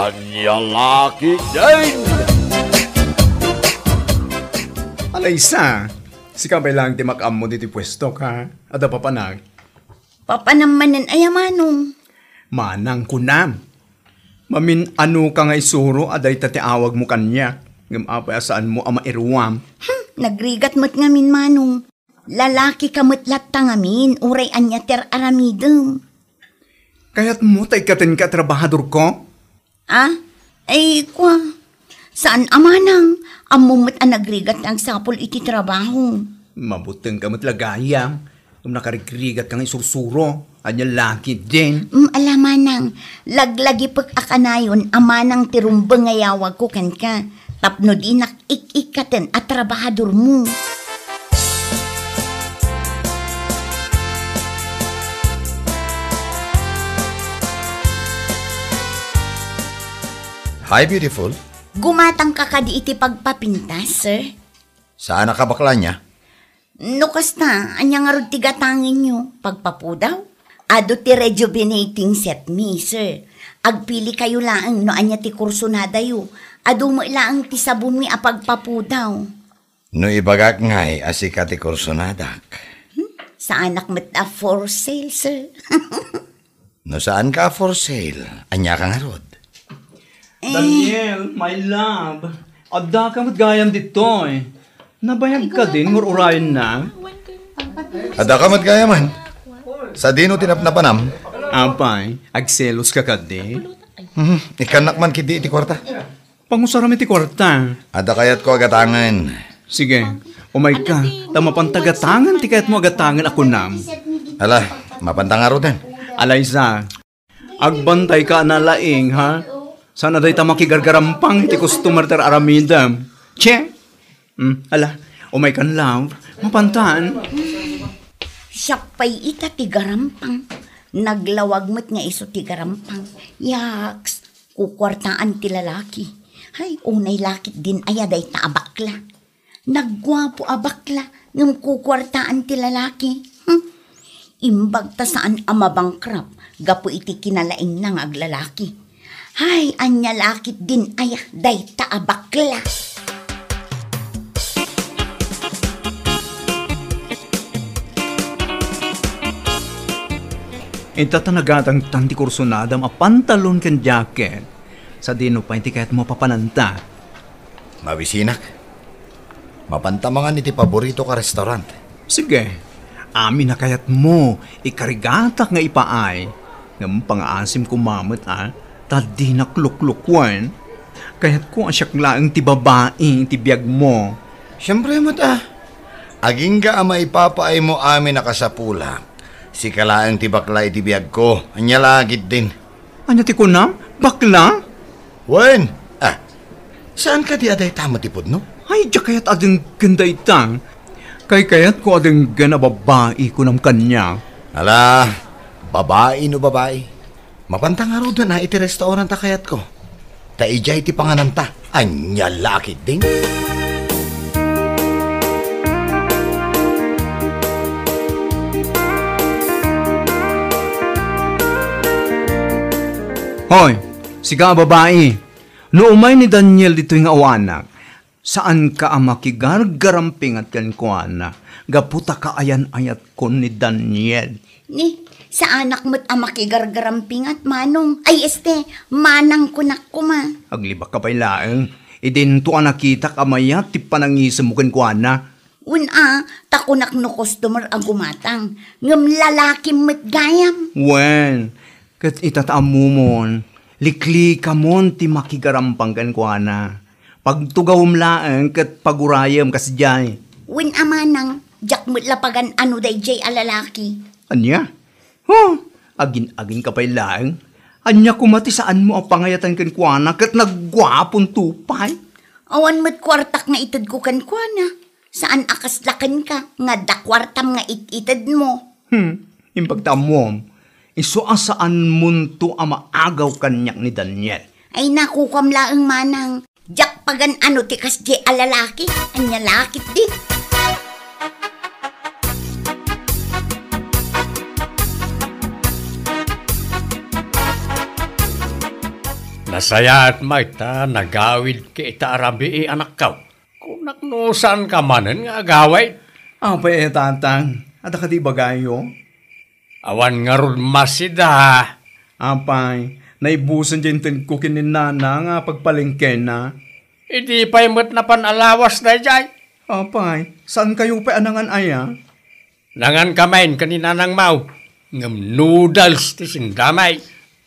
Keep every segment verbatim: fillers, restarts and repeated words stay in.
Ania la ketdin? Alaysa, sika pay laeng ti makaammo ditoy puesto ka. Adda papanak. Papanam manen aya, Manong? Manang kunam. Mamin-ano ka nga isuro a dayta ti awagmo kaniak, ngem apay a saanmo a mairuam? Hmm, nagrigat met ngamin, Manong. Lalaki ka met latta ngamin, uray ania ti ar-aramidem. Kayatmo ta ikkatenka a trabahadorko? Ah? Ay, kua. Saan a manang? Ammom met a nagrigat nga agsapul iti trabaho. Mabuteng ka met la gayam. Ngem nakarigrigat ka nga isursuro. Ania la ketdin? Mm, ala manang. Laglagipek a kanayon a manang ti rumbeng nga yawagko kenka. Tapno dinak ik-ikkaten a trabahadormo. Hi, beautiful. Gumatangka kadi iti pagpapintas, sir? Saan a kabakla nia? No kasta, ania ngarud ti gatangenyo? Pagpapudaw? Adu ti rejuvenating set mi, sir. Agpilikayo laeng no ania ti kursonadayo. Adu met laeng ti sabonmi a pagpapudaw. No ibagak ngay a sika ti kursonadak. Hmm? Saanak met a for sale, sir. No saanka a for sale, aniaka ngarud? Eh. Daniel, my love, addaka met gayam ditoy. Nabayag ka din nga ur-urayenna? Addaka met gayamen. Sadino ti napnapanam? Apay, agselos ka kadi? Hmm, ikkannak man ketdi iti kuarta. Pangusaram iti kuarta. Adda kayatko a gatangen. Sige, umayka, ta mapanta gatangen ti kayatmo a gatangen a kunam. Ala, mapanta ngaruden. Alaysa, agbantayka a nalaing, ha? Saan a dayta makigargarampang iti customer ti ar-aramidem. Che! Hmm, ala, umaykan, love. Mapantan. Siak pay ita ti garampang. Naglawag met nga isu ti garampang. Yaks! Kukuartaan ti lalaki. Hay, unay la ketdin aya dayta a bakla. Nagguapo a bakla, ngem kukuartaan ti lalaki. Hmm. Imbag ta saan a mabangkrap gapu iti kinalaingna nga aglalaki. Hay, ania la ketdin aya dayta a bakla. Ita ta nagatangtan ti kursonadam a pantalon ken jacket. Sadino pay ti kayatmo a papananta? Mabisinak. Mapanta mangan iti paboritoka a restaurant. Sige. Amin a kayatmo, ikarigatak nga ipaay. Ngem pangaasim koma met, a, ta dinak luklukuen. Kayatko a siak laeng ti babai iti biagmo. Siempre met, a. Agingga a maipapaaymo amin a kasapulak. Sika laeng ti bakla iti biagko. Ania la ketdin? Ania ti kunam? Bakla? Wen, a, saan kadi a dayta met ti pudno? Ay, diak kayat a denggen dayta. Kaykayatko a denggen a babai, kunam kaniak. Ala, babai no babai. Mapanta ngaruden a iti restaurant a kayatko. Ta idiay ti pangananta. Ania la ketdin? Hoy, sika a babai, no umay ni Daniel ditoy nga awanak, saanka a makigargarampingat kenkuana gapu ta kaayan-ayatkon ni Daniel. Ni, saanak met a makigargarampingat, Manong. Ay, este, Manang kunak koma. Aglibakka pay laeng. Idinto a nakitak a mayat ti panangisemmo kenkuana. Wen a, ta kunak no customer a gumatang. Ngem lalaki met gayam. Wen, ket ita ta ammomon, liklikamon ti makigarampang kenkuana. Pagtugawem laeng ket pagurayem kasdiay. Wen a, Manang, diak met la pagan-ano daydiay a lalaki. Ania? Huh! Agin-aginka pay laeng. Ania koma ti saanmo a pangayatan kenkuana ket nagguaponto pay? Awan met kuartak nga itedko kenkuana. Saan a kasla kenka nga adda kuartam nga it-itedmo. Hmm, imbag ta ammom, isu a saanmonto a maagaw kaniak ni Daniel. Ay, nakukuam laeng, Manang. Diak pagan-ano ti kasdiay a lalaki. Ania la ketdi? Nasayaat mayta nagawidka ita a rabii, anakko. Kunak no saanka manen nga agawid? Apay, eh, tatang, adda kadi ibagayo? Awan ngarud masida. Apay, naibusen diay intedko ken ni nana nga pagpalengkena. Idi pay met napan a lawas daydiay. Apay, saankayo pay a nangan aya? Nanganka manen ken ni nanangmo, ngem noodles ti sendamay.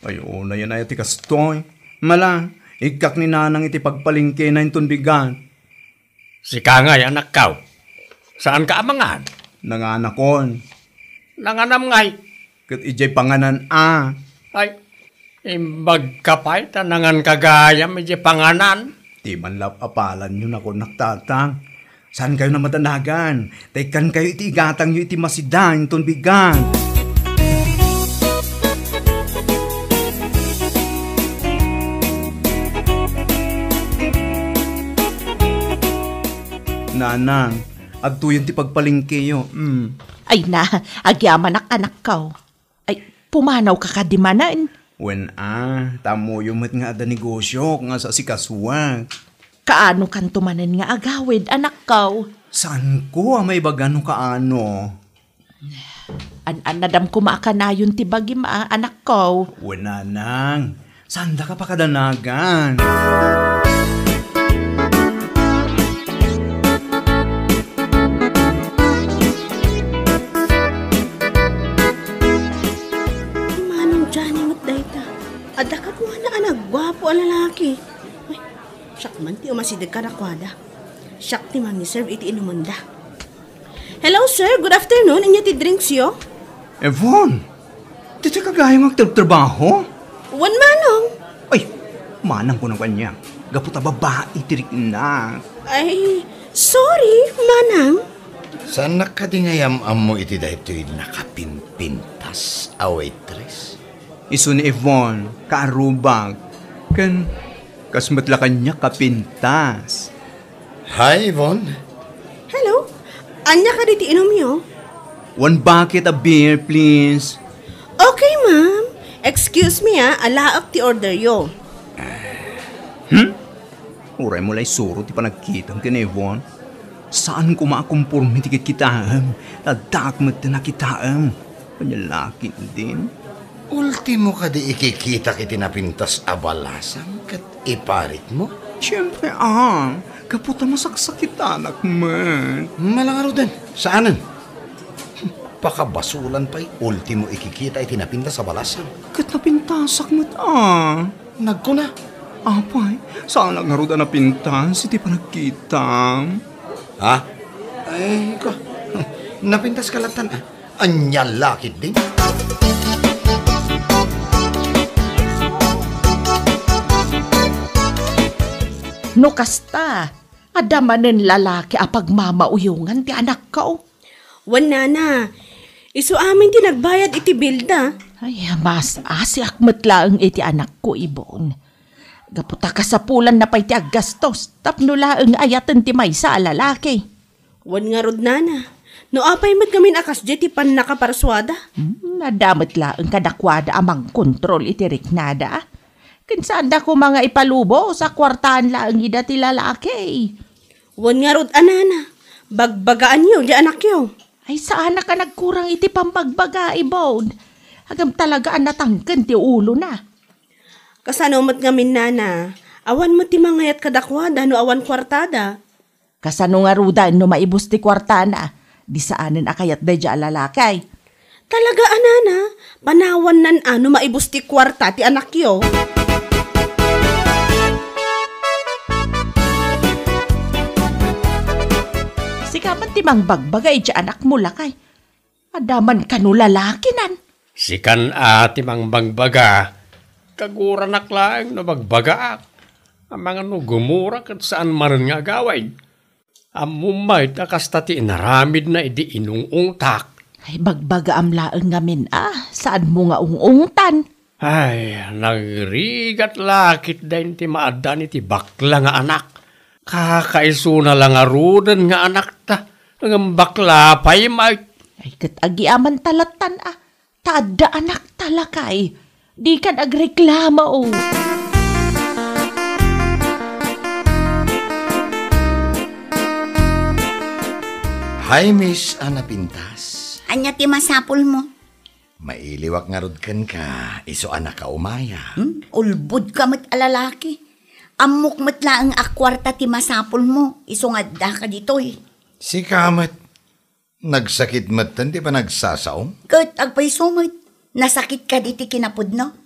Ay, unayen aya ti kastoy. Mala, ikkak ni nanang iti pagpalengkena inton bigat. Sika ngay, anakko, saanka a mangan? Nanganakon. Nanganam ngay? Ket idiay panganan a. Ay, imbagka pay ta nanganka gayam idiay panganan. Ti manlap-apalanyo, nakunak, tatang. Saankayo a madanagan, ta ikkankayo iti igatangyo iti masida inton bigat. Nanang, adtoyen ti pagpalengkeyo. Mm. Ay na, agyamanak, anakko. Ay, pumanawka kadi manen? Wen a, ta ammoyo met nga adda negosio nga saasikasuak. Kaanokanto manen nga agawid, anakko? Saanko a maibaga no kaano. An-annadam koma a kanayon ti bagim a, anakko. Wen, nanang, saandaka pakadanagan. Ni Manong Johnny met dayta. Adda kaduana a nagguapo a lalaki. Ay, siak man ti umasideg kadakuada. Siak ti mangiserve iti inumenda. Hello, sir. Good afternoon. Ania ti drinksyo? Yvonne, ditoyka gayo nga agtrabtrabaho? Wen, manong. Ay, manang kunak kaniak. Gapu ta babai ti riknak. Ay, sorry, manang. Saannak kadi nga yam-ammo iti daytoy nakapimpintas a waitress? Isu ni Yvonne, kaarrubak. Ken kas met la kaniak kapintas. Hi, Yvonne. Hello. Ania kadi ti inumyo? One bucket of beer, please. Okay, ma'am. Excuse me, ah. Alaek ti orderyo. Hmm? Uray mo la isuro ti panagkitam ken Yvonne. Saan koma a komporme ti kitkitaem. Addaak met ti nakitaem. Ania la ketdin? Ultimo kadi ikikitak iti napintas a balasang ket iparikmo? Siempre, ah, gapu ta masaksakitanak met. Malangaruden, saanen. Pakabasulan pay, ultimo ikikita iti napintas a balasang. Ket napintasak met, ah. Nagkuna. Apay, saanak ngarud a napintas iti panagkitam. Ha? Ay, ko. Napintaska lattan, ah. Ania la ketdin? No kasta, adda manen lalaki a pagmamauyongan ti anakko? Wen, nana, isu amin ti nagbayad iti bilda. Ay, mas-asiak met laeng iti anakko, Yvonne. Gapu ta kasapulanna pay ti aggastos tapno laeng ayaten ti maysa a lalaki. Wen ngarud, nana, no apay met ngamin a kasdiay ti pannakaparsuada? Hmm, adda met laeng kadakuada a mangkontrol iti riknada. Ken saanda koma nga ipalubos a kuartaan laeng ida ti lalaki. Wen ngarud a, nana, bagbagaanyo diay anakyo. Ay, saanak a nagkurang iti pambagbaga, Yvonne. Ngem talaga a natangken ti ulona. Kasano met ngamin, nana? Awan met ti mangayat kadakuada no awan kuartada. Kasano ngaruden no maibus ti kuartana? Di saanen a kayat daydiay a lalaki. Talaga a, nana, panawannan a no maibus ti kuarta ti anakyo. Sika man ti mangbagbaga iti anakmo, lakay. Adda man kano lalakinan. Sikan a ti mangbagbaga, kaguranak laeng no bagbagaak. Amangan no gumura ket saan manen nga agawid. Ammom met a kasta ti inaramidna idi inung-ungtak. Ay, bagbagaam laeng ngamin a, saanmo nga ung-ungtan. Ay, nagrigat la ketdin ti maaddaan iti bakla nga anak. Kakaisuna la ngaruden nga anakta, ngem bakla pay met. Ay, ket agyamankon ta lattan a, ta adda anakta, lakay. Dikan agreklamo. Hi, Miss Ana Pintas. Ania ti masapulmo? Mailiwak ngarud kenka, isu a nakaumaya. Hmm? Ulbodka met a lalaki. Ammok met laeng a kuarta ti masapulmo, isu nga addaka ditoy. Sika met, nagsakit metten ti panagsasaom? Ket agpayso met, nasakit kadi ti kinapudno?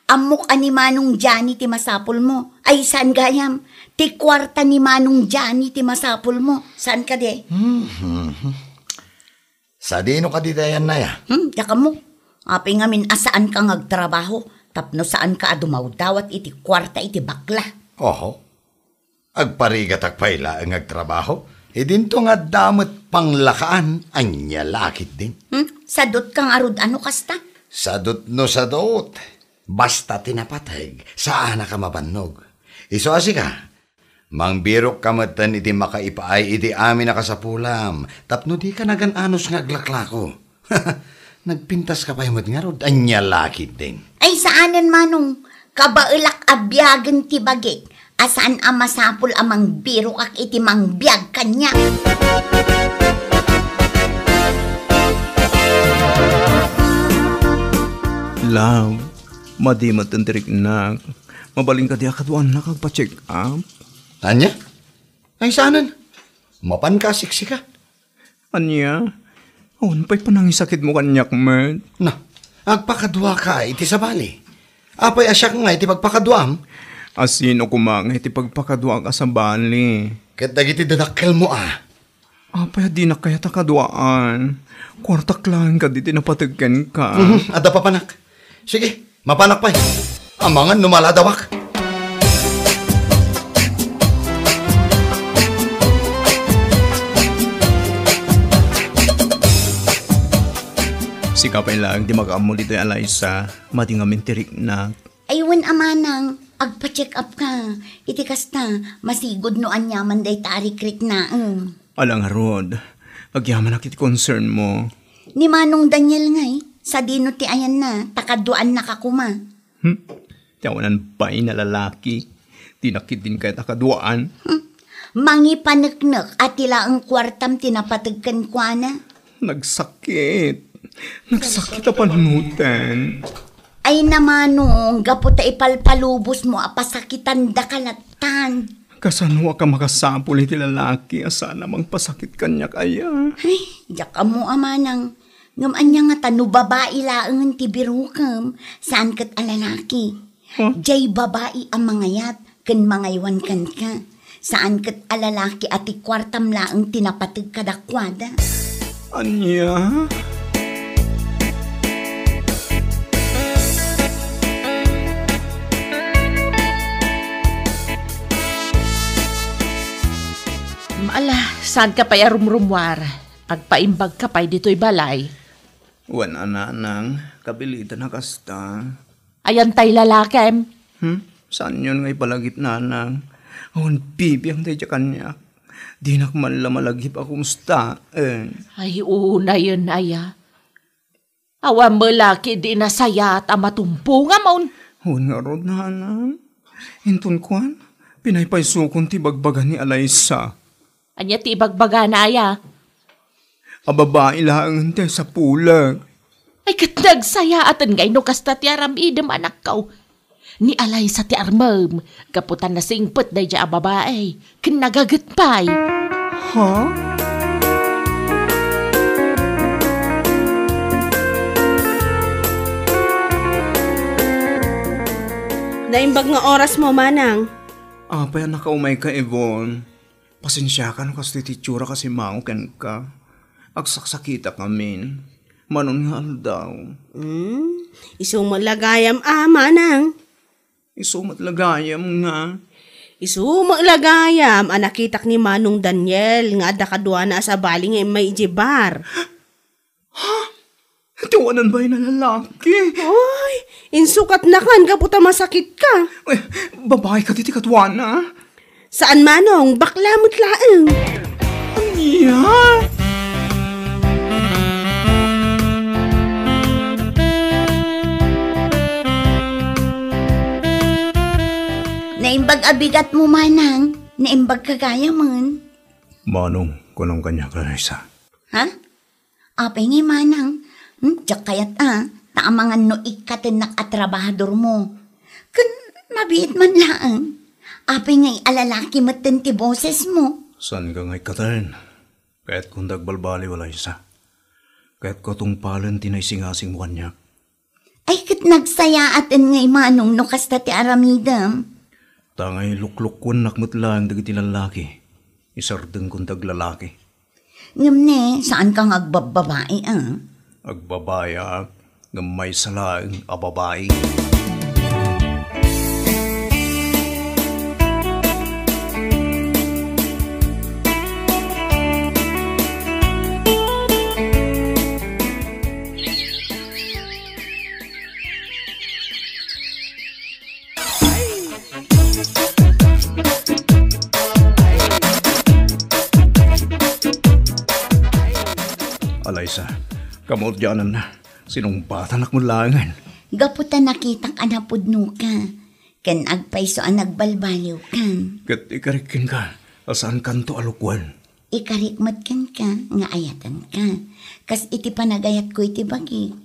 Ammok a ni Manong Johnny ti masapulmo. Ay, saan gayam? Ti kuarta ni Manong Johnny ti masapulmo. Saan kadi? Hmm, hmm, hmm. Sadino kadi ti ayanna, ya? Hmm, diak ammo. Apay ngamin a saanka nga agtrabaho tapno saanka a dumawdawat iti kuarta iti bakla? Oho. Agparigatak pay laeng nga agtrabaho. Idinto nga adda met panglakaan, ania la ketdin? Hmm, sadutka ngarud a no kasta? Sadut no sadut. Basta ti napateg, saanaka mabannog. Isu a sika, mangbirokka metten iti makaipaay iti amin a kasapulam, tapno dika nagan-anos nga aglaklako. Nagpintaska pay met ngarud, ania la ketdin? Ay, saanen, Manong. Kabaelak a biagen ti bagik a saan a masapul a mangbirokak iti mangbiag kaniak. Love, madi met ti riknak. Mabalin kadi a kaduaannak agpa-check up? Ania? Ay, saanen. Mapanka a siksika? Ania? Awan pay panangisakitmo kaniak met. Na, agpakaduaka iti sabali. Apay a siak nga iti pagpakaduam? A sino koma nga iti pagpakaduak a sabali? Ket dagiti dadakkelmo a. Apay a dinak kayat a kaduaan? Kuartak laeng kadi ti napateg kenka. Mhm, adda papanak. Sige, mapanak pay. Amangan no maladawak. Sika pay laeng ti makaammo ditoy, Alaysa. Madi ngamin ti riknak. Ay, wen a manang, agpa-check up ka. Iti kasta, masigud no aniaman dayta a rikriknaem. Ala ngarud, agyamanak iti concern mo. Ni Manong Daniel ngay, sadino ti ayanna, ta kaduaannaka koma? Hmm? Ti awanan bain a lalaki, dinak ketdin kayat a kaduaan. Hmm? Mangipaneknek a ti laeng kuartam ti napateg kenkuana. Nagsakit. Nagsakit a panunoten. Ay, Manong, gapu ta ipalpalubosmo a pasakitandaka lattan. Kasanoak a makasapul iti lalaki a saan a mangpasakit kaniak aya? Ay, diak ammo a manang. Ngem ania ngata no babai laengen ti birokem, saan ket a lalaki? Huh? Diay babai a mangayat ken mangaywan kenka. Saan ket a lalaki a ti kuartam laeng ti napateg kadakuada. Ania? Ala, saanka pay a rumrumuar? Agpaimbagka pay ditoy balay. Wen a, nanang, kabilitan a kasta. Ayan tay lalakem? Hmm? Saanyon nga ipalagip, nanang? Awan bibiang dayta kaniak. Dinak man la malagip a kumusta, eh. Ay, unayen aya. Awan met la ketdi nasayaat a matumpongamon. Wen ngarud, nanang. Inton kuan, pinaypaysokon ti ibagbaga ni Alaysa. Ania ti ibagbagana aya? A babai laeng ti sapulek. Ay, ket nagsayaaten ngay no kasta ti aramidem, anakko. Ni Alaysa ti armem, gapu ta nasingpet daydiay a babai, ken nagaget pay. Ha? Naimbag nga orasmo, manang. Apay a nakaumayka, Yvonne? Pasensiaka no kastoy ti itsuraka a simmango kenka. Agsaksakitak ngamin. Manon nga aldaw. Hmm? Isu met la gayam a, manang. Isu met la gayam nga. Isu met la gayam a nakitak ni Manong Daniel nga adda kaduana a sabali nga immay idiay bar. Ha? Ti awanan bain a lalaki? Ay, insukatnakan gapu ta masakitka. Eh, babai kadi ti kaduana? Saan, manong, bakla met laeng. Ania? Naimbag a bigatmo, manang. Naimbag ka gayamen. Manong, kunam kaniak, Clarissa. Ha? Apay ngay manang? Hmm, diak kayat a, ta amangan no ikkatennak a trabahadormo. Ken mabiit man laeng. Apay ngay a lalaki metten ti bosesmo? Saan ka nga ikkaten? Kayatko nga agbalbaliw, Alaysa. Kayatko a tungpalen ti naisingasingmo kaniak. Ay, ket nagsayaaten ngay manong no kasta ti aramidem. Ta ngay luklukkuennak met laeng dagiti lallaki. Isardengko nga aglalaki. Ngem ne, saanka nga agbabbabai, a? Agbabaiak, ngem maysa laeng a babai. Alaysa, kamaudiananna, sinungbatanak met laengen. Gapu ta nakitak a napudnoka, ken agpayso a nagbalbaliwkan. Ket ikarik kenka a saankanto a lukuen. Ikarik met kenka nga ayatenka, kas iti panagayatko iti bagik.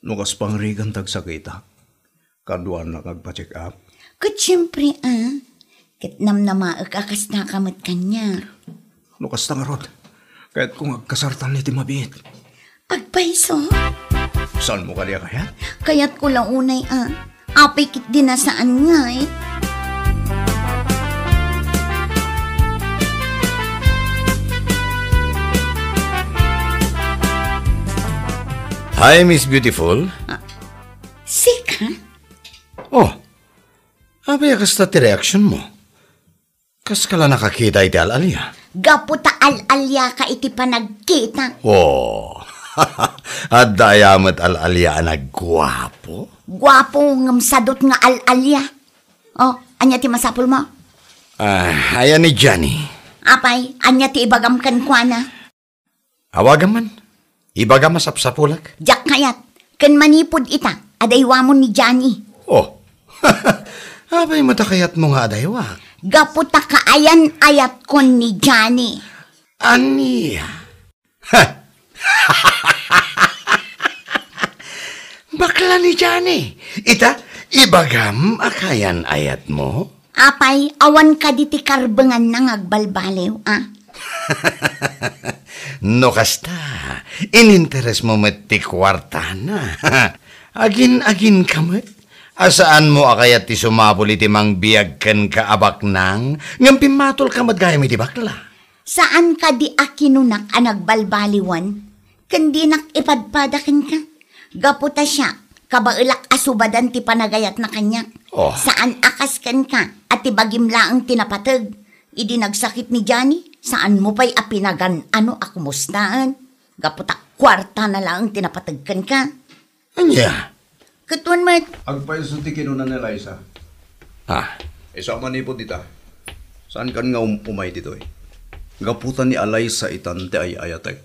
No kas pangrigan ta agsakitak, kaduanak nga agpa-check up. Ket siempre, a. Ket namnamaek a kastaka met kaniak. No kasta ngarud, kayatko nga agkasartan iti mabiit. Agpayso? Saanmo kadi a kayat? Kayatko la unay, a. Apay ketdi a saan ngay? Hi, Miss Beautiful. Ah, sika? Oh, apay a kasta ti reaksionmo? Kaska la nakakita iti al-alia? Gapu ta al-aliaka iti panagkita. Oh, adda aya met al-alia a nagguapo? Guapo ngem sadut nga al-alia. Oh, ania ti masapulmo? Ah, aya ni Johnny. Apay, ania ti ibagam kenkuana? Awagam man. Ibagam a sapsapulak. Diak kayat. Ken manipud ita, adaywamon ni Johnny. Oh. Apay met a kayatmo nga adaywak? Gapu ta kaayan-ayatkon ni Johnny. Ania? Ha? Bakla ni Johnny. Ita, ibagam a kaayan-ayatmo? Apay, awan kadi ti karbenganna nga agbalbaliw, a? No kasta, ininteresmo met ti kuartana. Agin-aginka met. A saanmo a kayat ti sumapul iti mangbiag kenka a baknang, ngem pimmatolka met gayam iti bakla. Saan kadi a kinunak a nagbalbaliwan? Ken dinak ipadpada kenka. Gapu ta siak, kabaelak a subadan ti panagayatna kaniak. Oh. Saan a kas kenka, a ti bagim laeng ti napateg. Idi nagsakit ni Johnny, saanmo pay a pinagan-ano a kumustaen. Gapu ta kuartana laeng ti napateg kenka. Ania? Ket wen met. Agpayso ti kinuna ni Alaysa. Ah. Isu a manipud ita, saankan nga um-, umay ditoy. Gapu ta ni Alaysa itan ti ay-ayatek.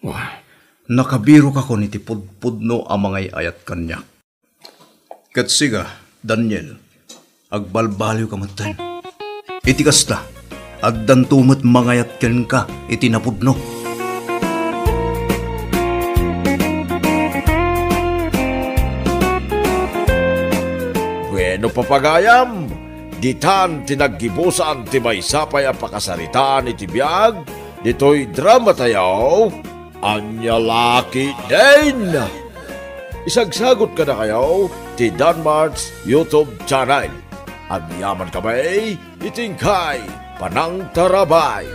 Wah. Nakabirokakon iti pudpudno a mangay-ayat kaniak. Ket sika, Daniel, agbalbaliwka metten. Iti kasta, addanto met mangayat kenka iti napudno. Bueno, papagayam, ditan ti naggibusan ti maysa pay a pakasaritaan iti biag ditoy dramatayo. Ania la ketdin? Isagsagot kadakayo ti Danmart's YouTube channel. Agyaman kami iti inkay panangtarabay.